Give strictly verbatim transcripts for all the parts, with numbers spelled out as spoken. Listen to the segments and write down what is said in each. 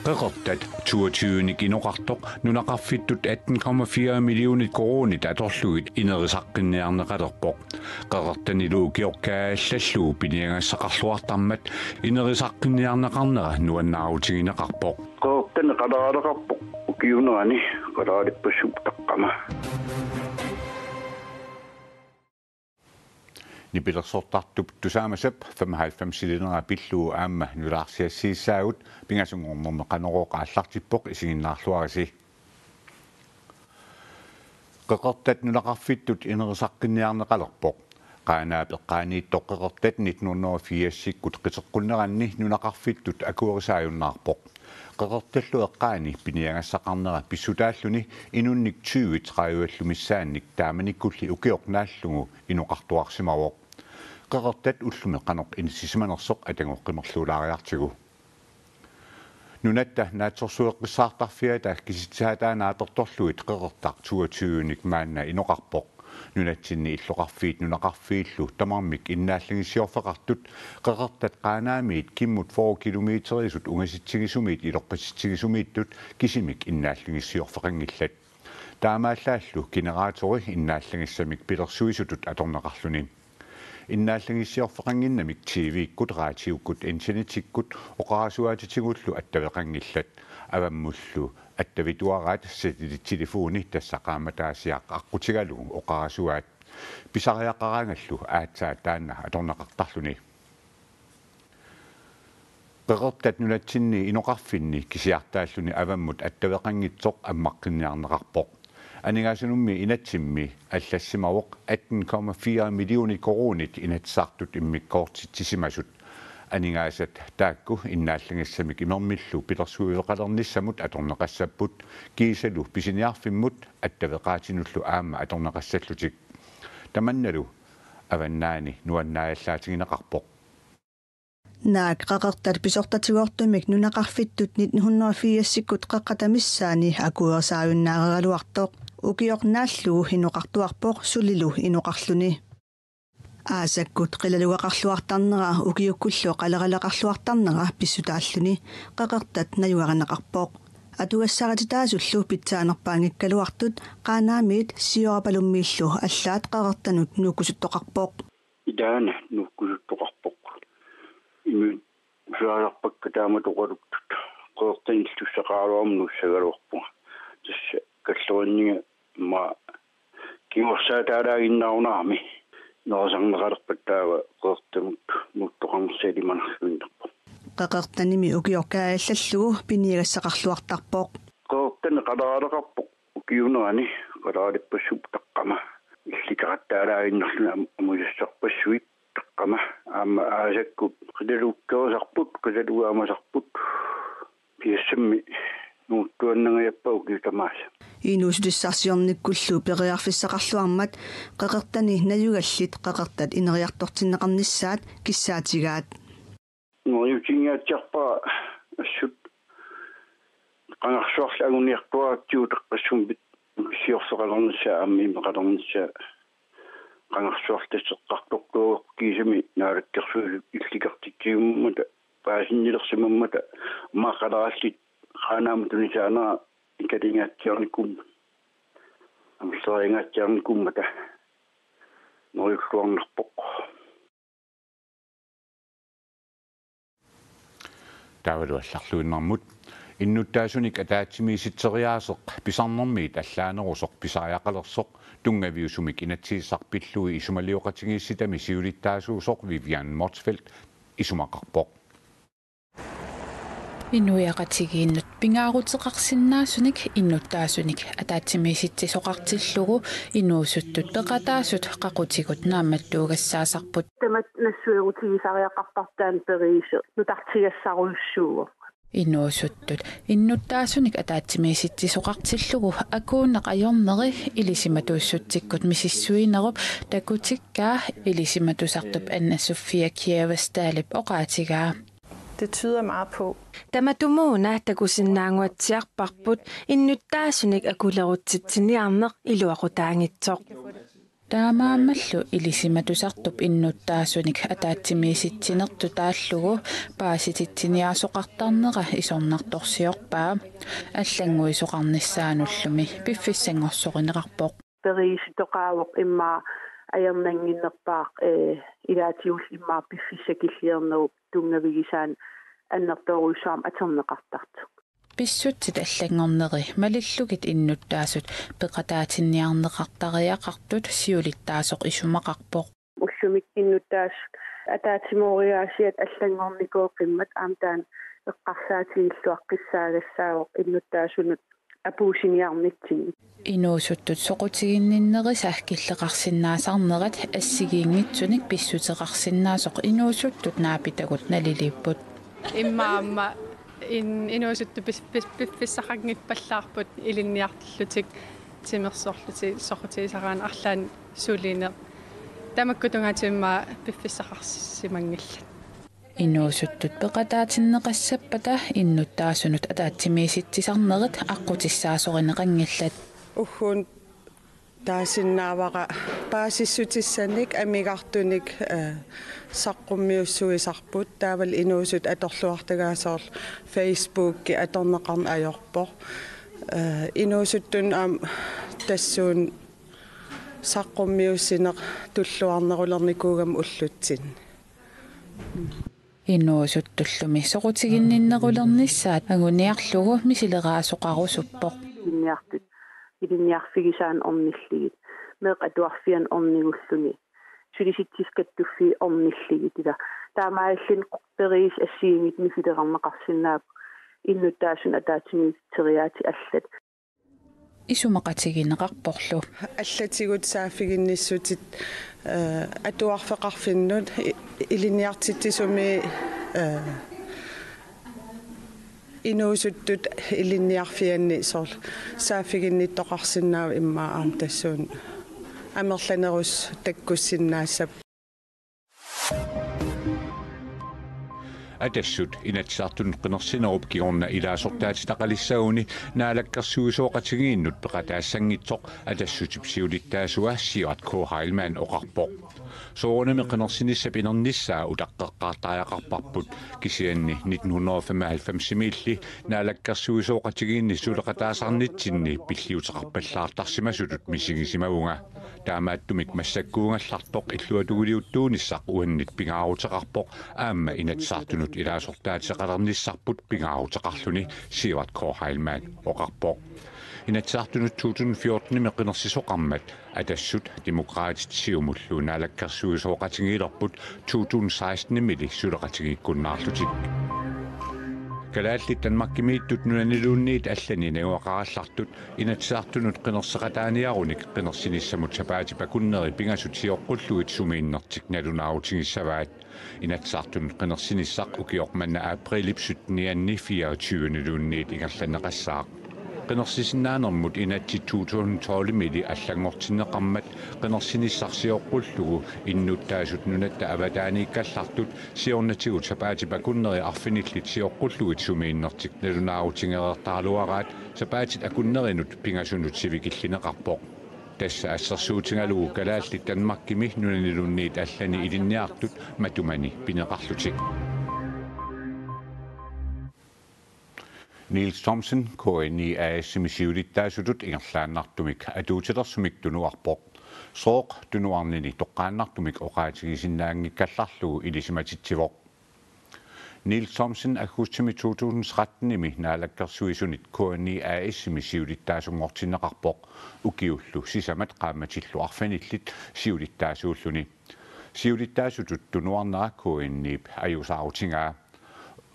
Qeqertat toogtyvenik inoqartoq nunaqarfittut atten komma fire millionit koruunit atorlugit inerisaqqinniarneqalerpoq. Qeqertanilu ukioq kaallallugu piniagassaqarluartarmat inerisaqqinniarneqarnera nuannaarutigineqarpoq. Qeqertani qaleraaleqarpoq ukiuunerani qaleraalippassuup taqqama. Nipilersortartup tusaamasap femoghalvfemsilinera pillugu aamma nutaarsiassiissaagut, pingasunngornermi Qanorooq aallartippoq, isiginnaarluarisi. Qeqertat nunaqarfittut inerisaqqinniarneqalerpoq. Qaanaap eqqaaniittoq Qeqertat nitten hundrede og firsikkut qiteqqunneranni nunaqarfittut akuerisaajunnaarpoq. Qeqertallu eqqaani piniagassaqarnera pissutaalluni inunnik tyve tredivellu missaannik taamanikkulli ukioq naallugu inoqartuarsimavoq. Qeqertat ullumi qanoq inissisimanersoq atagu qimerluulaariartigu. Nunatta Naatsorsueqqissaartarfiata kisitsisit taanna apertorlugit Qeqertaq toogtyvenik maanna inoqarpoq. Nunatsinni illoqarfiit nunaqarfiillu tamarmik innaallangissiorfeqartut Qeqertat Qaanaamiit kimmut fyrre kilometerisut ungasitsigisumit ilorpasitsigisumiittut kisimik innaallangissiorfeqanngillat. Taamaallaallu generatori innaallagissamik pilersuisutut atorneqarluni. Innaallangissiorfeqannginnamik T V-kkut, raatiukkut, internetikkut oqarasuaatitigullu attaveqanngillat. Avammullu attavituaraat satellittelefoni, tassa qaammataasiaq aqqutigalugu oqarasuaat. Pisariaqaraangallu aatsaat taanna atorneqartarluni. Qeqertat nunatsinni inoqarfinni kisiartaalluni avammut attaveqanngitsoq ammaqqinniarneqarpoq. Aningaasanummi inatsimmi allassimavoq atten komma fire millionit koruunit Inatsisartut immikkoortitsisimasut. Aningaasat taakku innaallagissamik imermillu pilersuiveqalernissamut atorneqassapput, kiisalu pisiniarfimmut attaveqaatinullu aamma atorneqassallutik. Tamannalu avannaani nuannaajallaatigineqarpoq. Naak Qeqertat pisortatigoortumik nunaqarfittut nitten hundrede og firsikkut qeqqata missaani akuerisaajunnaareeraluartoq. Ukioq naallugu inoqartuarpoq sulilu inoqarluni. Aasakkut qilalugaqarluartarnera ukiukkullu qaleraaleqarluartarnera pissutaalluni Qeqertat najugarineqarpoq. Atugassarititaasullu pitsaanerpaanngikkaluartut Qaanaamiit Siorapalummiillu allaat Qeqertanut nuukkusuttoqarpoq. Ilaana nuukkusuttoqarpoq. Inuit usaasarpakka taamatut oqaluttut. Qeqertanillu tussaqaraluarmat nuussagaluarpunga. Tassa kalleruinniga ma kingorsaataalaaginnarunarami. Nerisarneqalerpat taava Qeqertanut nuuttoqarnissaa ilimanarluinnarpoq. Qeqertanimi ukioq kaallallugu piniagassaqarluartarpoq. Qeqertani qaleraaleqarpoq ukiuunerani qaleraalippassuup taqqama. Illikartaalaaginnarluni am-, amusassarpassuit taqqama. Aamma aasakkut qilalukkerisarput, qilaluga amasarput. Piassammi nuuttuannangajappoq ukiut tamaasa. Inuussutissarsiornikkullu periarfissaqarluarmat Qeqertani najugallit Qeqertat ineriartortinneqarnissaat kissaatigaat. Neriutingaatsiarpara assut qangarsuarli anguniartuaratsigu taqqassummik pisiorfeqalernissaa aamma imeqalernissaa qangarsuarli tasseqqartortuuvoq kiisami Naalakkersuisut illikartitsiummata paasinnilersimammata maaqalerallit Qaanaamut tunisaanera ikalingaatsiarnikuummat amerleriangaatsiarnikuummata neriulluarnarpoq. Taavalu allarluinnarmut. Innuttaasunik ataatsimiisitseriaaseq pisarnermiit allaanerusoq pisariaqalersoq tunngaviusumik inatsisissaq pillugu isumalioqatigiissitami siulittaasuusoq Vivian Motzfeldt isumaqarpoq. Inuiaqatigiinnut pingaaruteqarsinnaasunik innuttaasunik ataatsimiisitsisoqartillugu inuusuttut peqataasut qaqutigut naammattuugassaasarput. Tamat nassuerutigisariaqartartaani periuseq nutartigassarujussuuvoq. Inuusuttut innuttaasunik ataatsimiisitsisoqartillugu akuuneq ajorneri ilisimatuussutsikkut misissuinerup takutikkaa ilisimatusartup Anna Sofia Kjærvestalip oqaatigaa. Det tyder meget på. Tamatumuuna takusinnaannguatsiarparput innuttaasunik akulerutsitsiniarneq iluaqutaanngitsoq. Taamaammallu ilisimatusartup innuttaasunik ataatsimiisitsinertut taallugu paasititsiniaasoqartarnera isornartorsiorpaa. Allannguisoqarnissaanullu piffissanngorsorinneqarpoq. Periusitoqaavoq immaqa ajornannginnerpaaq, ee, ilaatigullu immaqa piffissaq killiornerup tunngavigisaani annertoorujussuarmik atorneqartartoq. Pissutsit allanngorneri malillugit innuttaasut peqataatinniarneqartariaqartut siulittaasoq isumaqarpoq. Ullumi innuttaasut ataatsimooriaasiat allanngornikooqimmat aamma taanna eqqarsaatigilluaqqissaagassaasoq innuttaasunut apuussiniarnitsinni. Inuusuttut soqutiginninnerisa killeqarsinnaasarnerat assigiinngitsunik pissuteqarsinnaasoq inuusuttut naapitagut naliliipput. Immaqa aamma in-, inuusuttut pis-, pis-, piffissaqanngippallaarput ilinniarlutik timersorlutik soqutigisaraanni arlaannik sulineq. Tamakku tungaatigut immaqa piffissaqarsimanngillat. Inuusuttut peqataatinneqassappata innuttaasunut ataatsimiisitsisarnerit aqqutissaasorinneqanngillat. Ugguuna taasinnaavara paasissutissanik amigartunik, eh, saqqummiussuisarput, taavalu inuusuttut atorluartagaat soorlu Facebooki atorneqarneq ajorpoq. Eh, inuusuttunut aamma tassuuna saqqummiussineq tulluarnerulernikuugami ullutsinni. Inuusuttullumi soqutiginninnerulernissaat anguniarlugu misileraasoqarusuppoq. Ilinniartut, ilinniarfigisaannik ornillugit, meeqqat atuarfiannut ornigullugit, sulisitsisut kattuffiit ornillugit, ila taamaalilluni periuseq assigiinngitsunik misilerarneqarsinnaapput innuttaasunut ataatsimiisitseriaaseq allat. Isumaqatigineqarporlu. Allatigut saaffiginnissutit, eh, atuarfeqarfinnut i-, ilinniartitsisumi, eh, inuusuttut ilinniarfianni soorlu saaffiginnittoqarsinnaapput immaqa aamma tassuuna amerlanerusoq takkussinnaassappat. Atassut Inatsisartunut qinersinerup kingorna ilaasortaatitaqalissaguni naalakkersuisooqatigiinnut peqataassanngitsoq Atassutip siulittaasua Sivert K. Heilmann oqarpoq. Soorunami qinersinissap inernissaa utaqqeqqaartariaqarparput, kisianni nitten hundrede og femoghalvfems-imiilli naalakkersuisooqatigiinni suleqataasarnitsinni pilliuteqarpallaartarsimasutut misigisimavunga. Taamaattumik massakkuugallartoq illuatungiliuttuunissaq uannit pingaaruteqarpoq aamma Inatsisartunut ilaasortaatitaqalernissarput pingaaruteqarluni, Sivert K. Heilmann oqarpoq. Inatsisartunut to tusind fjorten-imi qinersisoqarmat Atassut, Demokraatit, Siumullu naalakkersuisooqatigiilerput to tusind seksten-imili suleqatigiikkunnaarlutik. Kalaallit Danmarkimiittut nunaniluunniit allani najugaqarallartut Inatsisartunut qinerseqataaniarunik qinersinissamut sapaatip akunneri pingasut sioqqullugit sumiinnertik nalunaarutigissavaat. Inatsisartunut qinersinissaq ukioq manna aprilip syttenianni fireogtyveniluunniit ingerlanneqassaaq. Qinersisinnaanermut inatsit to tusind tolv-imili allanngortinneqarmat qinersinissaq sioqqullugu innuttaasut nunatta avataaniikkallartut siornatigut sapaatip akunneri arfinillit sioqqullugit sumiinnertik nalunaarutigereertaraluaraat sapaatit akunnerinut pingasunut sivikillineqarpoq. Tassa assersuutigalugu kalaallit Danmarkimi nunaniluunniit allani ilinniartut matumani pineqarlutik. Niels Thomsen K N I A/S-imi siulittaasutut ingerlaannartumik atuutilersumik tunuarpoq. Sooq tunuarnini toqqaannartumik oqaatigisinnaanngikkallarlugu ilisimatitsivoq. Niels Thomsen aggustimi to tusind tretten-imi naalakkersuisunit K N I A/S-imi siulittaasunngortinneqarpoq, ukiullu sisamat qaammatillu arfinillit siulittaasuulluni. Siulittaasutut tunuarnera K N I-p ajuusaarutigaa.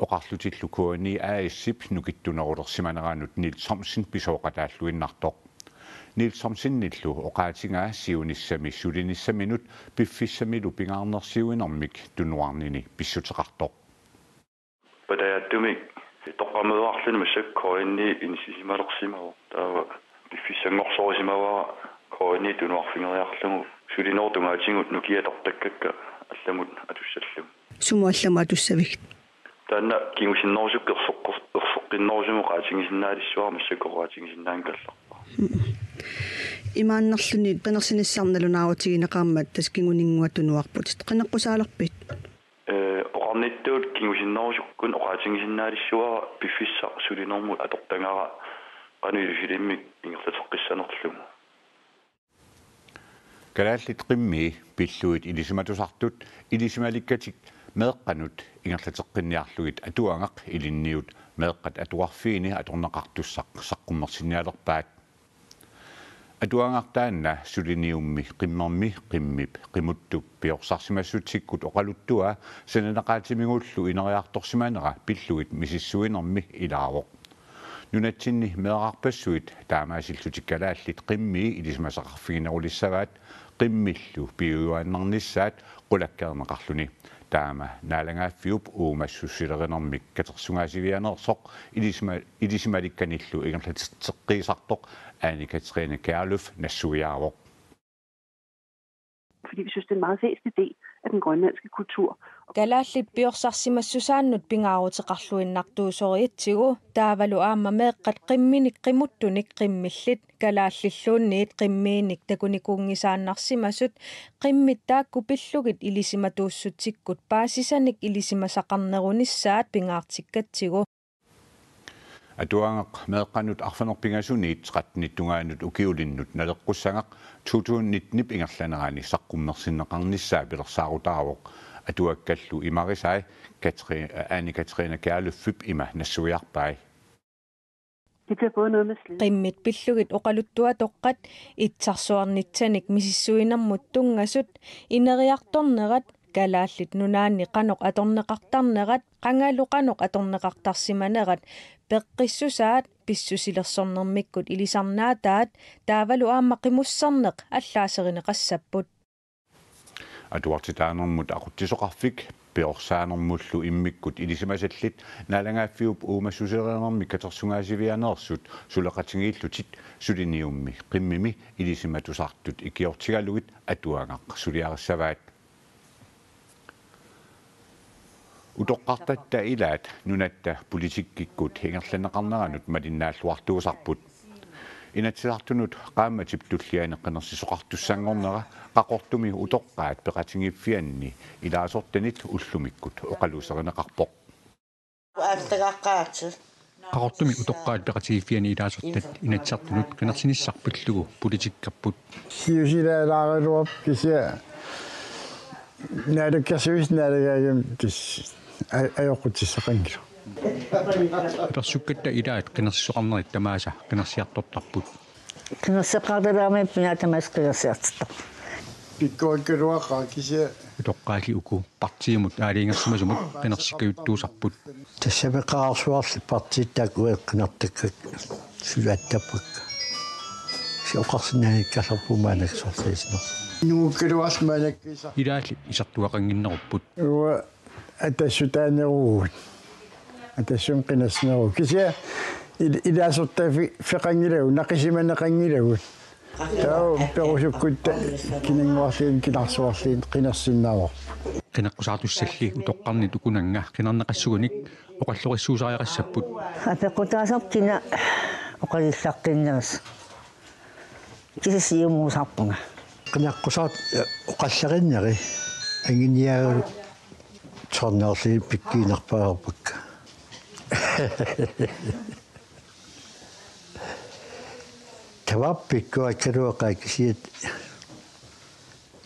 Oqarlutillu K N I A/S-ip nukittunerulersimaneranut Niels Thomsen pisooqataalluinnartoq. Niels Thomsenillu oqaatigaa siunissami sulinissaminut piffissamilu pingaarnersiuinermik tunuarnini pissuteqartoq. Patajaatsumik toqqammeruarluni massakkut K N I inissisimalersimavoq. Taava piffissanngorsorusimavara K N I tunuarfigeriarlugu sulinerup tungaatigut nukiatortakkakka allamut atussallugu. Sumut allamut atussavigit? Taanna kingusinnerusukkut ersoqqor-, ersoqqinnerusumik oqaatigisinnaalissuara massakkut oqaatigisinnaanngikkallarpara. Mm. Imaannerluni panersinissaq nalunaarutigineqarmat tassa kinguninngua tunuarputit. Qineqqusaalerpit? Ee, oqarnittut kingusinnerusukkut oqaatigisinnaalissuara piffissaq sulinermut atortagara qanoq ilusilimmik ingerlateqqissanerlugu. Kalaallit qimmii pillugit ilisimatusartut ilisimalikkatik meeqqanut ingerlateqqinniarlugit atuagaq ilinniut meeqqat atuarfiini atorneqartussaq saqqummersinnialerpaat. Atuagaq taanna suliniummi qimmermi qimmip qimuttup piorsarsimassutsikkut oqaluttuaa sananeqaatimigullu ineriartorsimanera pillugit misissuinermi ilaavoq. Nunatsinni meerarpassuit taamaasillutik kalaallit qimmii ilisimasaqarfiginerulissavaat qimmillu piujuaannarnissaat qulakkeerneqarluni. Taama naalagaaffiup uumassusilerinermik katersugaasivianeersoq ilisima-, ilisima-, ilisilimalikkanillu ingerlateqqiisartoq Ane Katrine Kjærløf nassuiaavoq. Fordi vi synes, det er en meget væsentlig del af den grønlandske kultur. Kalaallit piorsarsimassusaannut pingaaruteqarluinnartuusorigatsigu taavalu aamma meeqqat qimminik qimuttunik qimmillit kalaallilluunniit qimmiinik takunikuunngisaannarsimasut qimmit taakku pillugit ilisimatuussutsikkut paasisanik ilisimasaqarnerunissaat pingaartikkatsigu. Atuagaq meeqqanut arfineq-pingasuniit trettenitta tungaanut ukiulinnut naleqqussagaq to tusind nittenip ingerlanerani saqqummersinneqarnissaa pilersaarutaavoq atuakkallu imarisai Katri-, Ane Katrine Kjærløfip ima nassuiarpai. Det bliver både noget med slid. Qimmit pillugit oqaluttuatoqqat itsarsuarnitsanik misissuinermut tunngasut ineriartornerat, Kalaallit Nunaanni qanoq atorneqartarnerat, qangalu qanoq atorneqartarsimanerat, peqqissusaat, pissusilersornermikkut ilisarnaataat, taavalu aamma qimusserneq allaaserineqassapput. Atuartitaanermut aqutsisoqarfik piorsaanermullu immikkut ilisimasallit naalagaaffiup uumassusilerinermik katersugaasivianeersut suleqatigiillutik suliniummi qimmimi ilisimatusartut ikiortigalugit atuagaq suliarissavaat. Utoqqartatta ilaat nunatta politikkikkut ingerlanneqarneranut malinnaalluartuusarput. Inatsisartunut qaammatip tulliani qinersisoqartussanngornera Qaqortumi utoqqaat peqatigiiffianni ilaasortanit ullumikkut oqaluuserineqarpoq. Aallakaqqaatsit. Qaqortumi utoqqaat peqatigiiffianni ilaasortat Inatsisartunut qinersinissaq pillugu politikkerput. Siusilaalaaraluarpoq kisianni naalakkersuisut naalagaagami tassa a-, ajoqutissaqanngilaq. Apersukkatta ilaat qinersisoqarnerit tamaasa qinersiartortarput. Qinerseqqaartalaarmat pinaat tamaasa qinersiartortarput. Pikkorikkaluaqaaq kisianni. Utoqqaalli uku partiimut aalajangersimasumut qinersikkajuttuusarput. Tassami qaraarsuarli partiit taakku uagut qinertakkakka suli attappakka. Kisianni oqarsinnaanngikkallarpugut maannakkut sorliisinersoq. Nuukkaluarlu maannakkut. Ilaalli isertuaqannginnerupput. Uanga Atassutaaneruvugut. Atassumik qinersineruvugut. Kisianni il-, ilaasortaaffi-, -feqanngilagut, naqisimaneqanngilagut. Taava perusukkutta kininnguarliit, kinarsuarliit qinersinnaavarput. Qineqqusaartussalli utoqqarnit ukunannga qinerneqassugunik oqallorissuusariaqassapput. Apeqqutaasarpoq kina oqalullaqqinnersoq. Kisianni siumuusarpunga. Qineqqusaartoq oqallerinneri anguniagalugu tusarnaarlugit pikkiinnarpaareerpakka. Tavarpikkuakkaluaqaat kisiat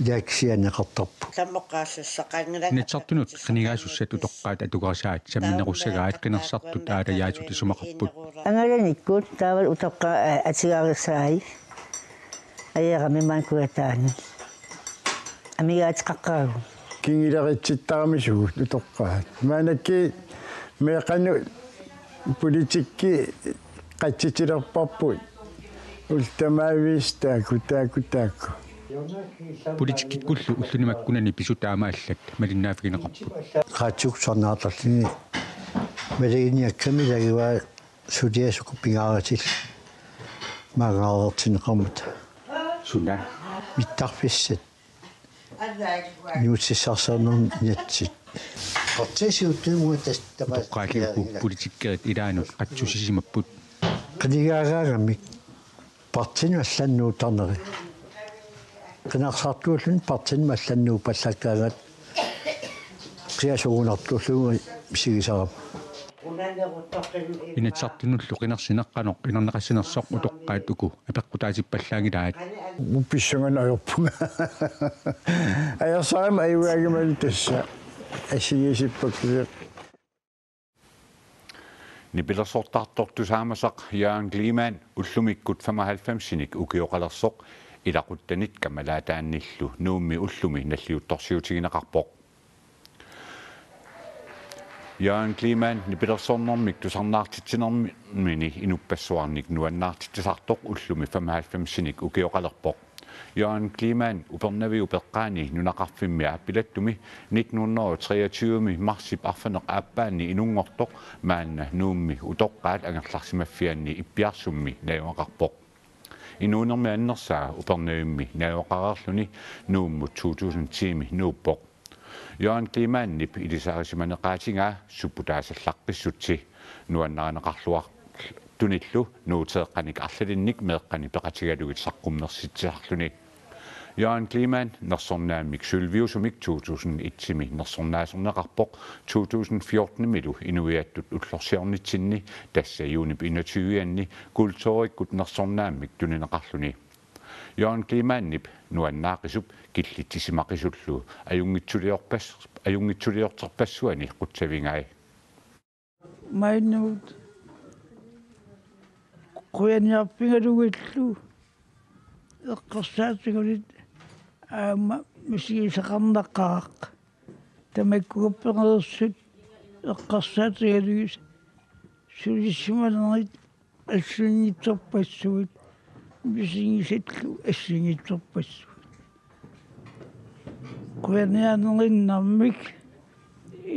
ilaakkisiaanneqartarput. Sammoqqaassussaqanngilaq. Inatsisartunut qinigaasussat utoqqaat atugarisaat samminerussagaat qinersisartut aalajaasut isumaqarput. Angalanikkut taavalu utoqqaat a-, atugarisaat. Ajeramik maani kujataani. Amigaateqaqaagut. Kinguleritsittarami suut utoqqaat. Maannakkut meeqqanut politikki qatsitilerparput. Ullut tamaviisa taakku, taakku, taakku. Politikkikkullu ulluni makkunani pisut aamma allat malinnaaffigineqarput. Qaatsuku tusarnaartarluni maluginiakkami ilagivaat suliassat pingaartillugit maanngareertinneqarmata. Suna? Mittarfissat. Nuussissarsarnermi inatsit. Partiit siuttugut tassa tamaasa. Utoqqaalli uku politikkerit ilaannut qatsussisimapput. Qinigaagaangamik. Partiinut allanut nuuttarneri. Qinersisartuulluni partiinut allanut nuuppallakkaangat qiasugunartuullugu misigisarama. Inatsisartunullu qinersineq qanoq inerneqassinersoq utoqqaat uku apeqqutaatippallaanngilaat. Uppissangan ajorpunga. Ajorsarama ajugaagimali tassa assigiissippakka. Nipilersortartoq tusaamasaq Jørgen Kleemann ullumikkut femoghalvfemsinik ukioqalersoq ilaquttanit kammalaataannillu Nuummi ullumi nalliuttorsiutigineqarpoq. Jørgen Kleemann nipilersornermik tusarnaartitsinermini inuppassuarnik nuannaartitsisartoq ullumi femoghalvfemsinik ukioqalerpoq. Jørgen Kleemann Upernaviup eqqaani nunaqarfimmi aappilattumi nitten hundrede og treogtyve marsip arfineq-aappaanni inunngortoq maanna Nuummi utoqqaat angerlarsimaffianni Ippiarsummi najugaqarpoq. Inuunermi annersaa Upernavimmi najugaqareerluni Nuummut to tusind ti-mi nuuppoq. Jørgen Kleemannip ilisarisimaneqaatigaa supputaasallaqqissutsi nuannarineqarluartunillu nuuteeqqanik arlalinnik meeqqanik peqatigalugit saqqummersitsisarluni. Jørgen Kleemann nersornaammik sølviusumik to tusind et-imi nersornaasorneqarpoq, to tusind fjorten-imilu inuiattut ullorsiornitsinni tassa juunip enogtyve-anni kulturikkut nersornaammik tunineqarluni. Jørgen Kleemannip nuannaaqisup killitsissimaqisullu ajunngitsuliorpas-, ajunngitsuliorterpassuani qutsavigai. Maannakkut qujaniarfigalugillu eqqarsaatigalugu aamma misigisaqarnaqaaq. Tamakkua pereersut eqqarsaatigalugit sulisimanerit assigiinngitsorpassuit, misigisallu assigiinngitsorpassuit. Qujaniaanerinnarmik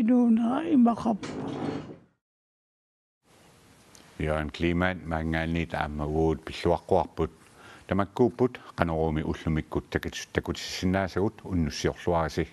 inuunera imaqarpoq. Jørgen Kleemann maanngaanniit aamma uagut pilluaqquarput. Tamakkuupput Qanoruumi ullumikkut takut-, takutissinnaasagut, unnussiorluarisi.